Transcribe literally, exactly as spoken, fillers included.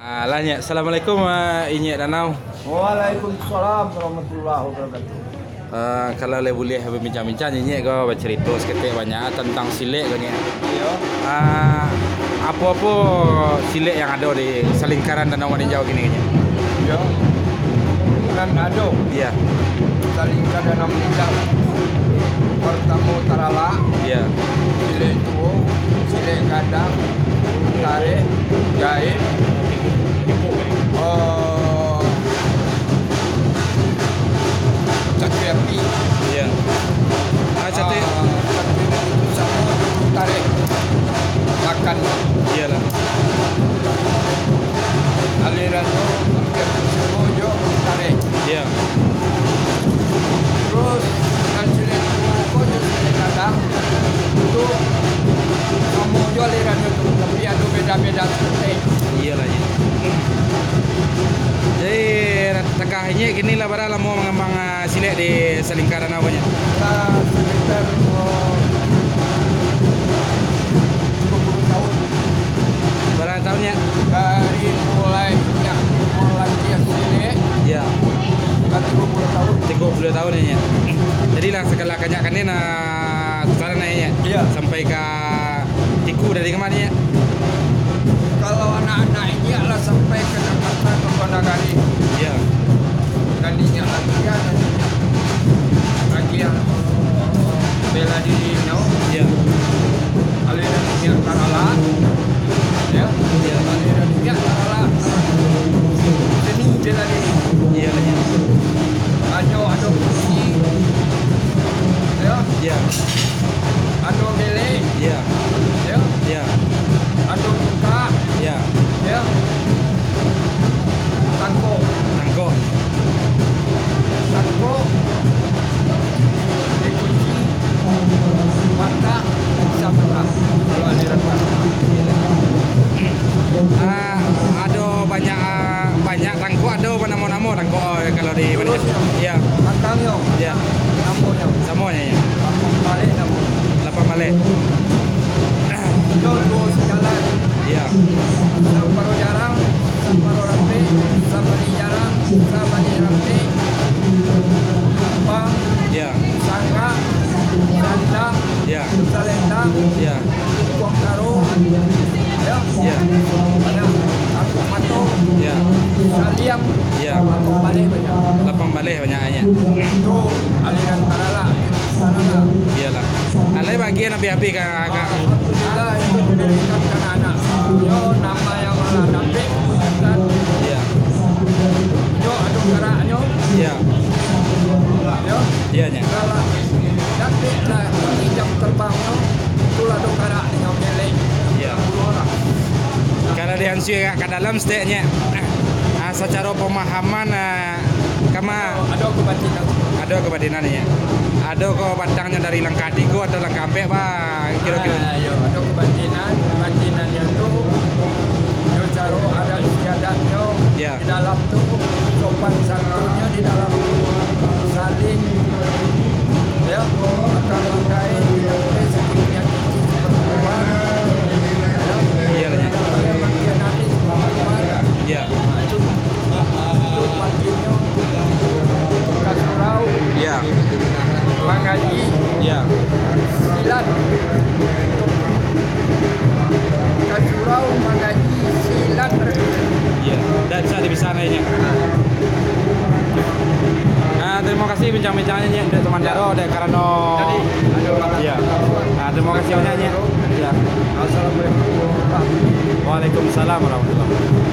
Ah, lah, Nyiak. Assalamualaikum, ah, Inyiak Danau. Waalaikumsalam warahmatullahi wabarakatuh. Ah, kalau lai buliah babincang-bincang, Inyiak ko bacarito saketek banyak tantang silek ko, Nyiak. Iyo. Ah, apo-apo silek yang ado di salingkaran Danau Maninjau kini, Nyiak? Iyo. Kan ado. Iya. Salingkaran Danau Maninjau. Partamo taralak. Iya. Silek tuo, silek gadang, tarek, gaek, oh, catuai api. Iya. Ah, catuai. Ah, catuai api itu samo jo tarek. Makan. Iyalah. Alirannyo hampir samo jo tarek. Iya. Terus, nan silek tuo ko jo silek gadang tu samo jo alirannyo tu, tapi ado beda-beda saketek. Iyolah, iya. Jadi, takah Inyiak kini lah bara lamo mangambang, ah, silek di salingkaran awak, Nyiak? Ah, sekitar, oh, tigo puluah tahun. Bara tahun, Nyiak? Dari mulai, ya, mulai dia silek. Iya. Kan tigo puluah tahun. Tigo puluah tahun, ya, Nyiak. Jadi lah, sagalo kanyak-kanyak, nah, sakarang, Nyiak. Iya. Sampai ka Tiku dari kama, Nyiak? Kalau anak-anak Inyiak lah sampai ka Jakarta, ka luar nagari. Iya. Dan Inyiak latihan, dan Inyiak latihan bela diri, no. Iya. Aliran Inyiak taralak. Ya. Iya. Aliran Inyiak taralak. Seni bela diri. Iya, Nyiak. Ado, ado kunci. Ya. Iya. Ado belek. Iya. Ya. Iya. Ado bukak. Iya. Ya. Tangkok. Tangkok. Tangkok. Dikunci. Patah. Bisa patah. Kalau aliran patah. Ah, ado banyak, ah, banyak tangkok, ado banamo-namo tangkok, oh, kalau di Terus, Malaysia. Iya. Pantangnyo. Iya. Namonyo. Samo, ya, ya. Lapan baleh namo. Lapan baleh. Itu duo sajalan. Iya. Saparo jarang, saparo rapek, sabalik jarang, sabalik rapek. Lapang. Iya. Sangkak, sandang, Iya. Salendang, Iya. Kuang Karo, ya. Iya. Banyak. Aku Mato, Iya. Saliang, Iya. Lapang baleh banyak. Lapang baleh banyaknyo. Itu aliran taralak, taralak. Iyalah. Alai bagian habih-habih ka, ka. Alhamdulillah, itu diberikan ka anak. Yo, nama yang lah dapek, kan. Iya. Yo, ado karaknyo. Iya. Yo. Iya, Nyiak. Kalau dapek lah, ini jam terbang tu, itulah do karak dengan kelek. Iya. Kalau diansui agak ka dalam saketek, Nyiak. Ah, sacaro pemahaman, ah, kama. Ado kebatinan. Ado kebatinan, Nyiak. Ado ko batangnyo dari langkah tigo atau langkah ampek, Pak, kiro-kiro? Ah, iyo, ado kebatinan. Kebatinannyo tu, yo caro adat istiadatnyo. Iya. Di dalam tu, sopan santunnyo di dalam tu, saling, ya, makan makai, tidak boleh sakit penyakit seperti itu. Iya, Nyiak. Tidak boleh mengkhianati seperti itu. Iya. Itu, itu patinyo ka surau, Iya. mangaji, Iya. silat. Ka surau mangaji silat. Iya, ndak bisa dipisah, Nyiak. Ah, terima kasih bincang-bincangnya, Nyiak, dek Teman Daro, dek karano, iya. Ah, terima kasih banyak, Nyiak. Iya. Assalamualaikum. Waalaikumsalam warahmatullahi wabarakatuh.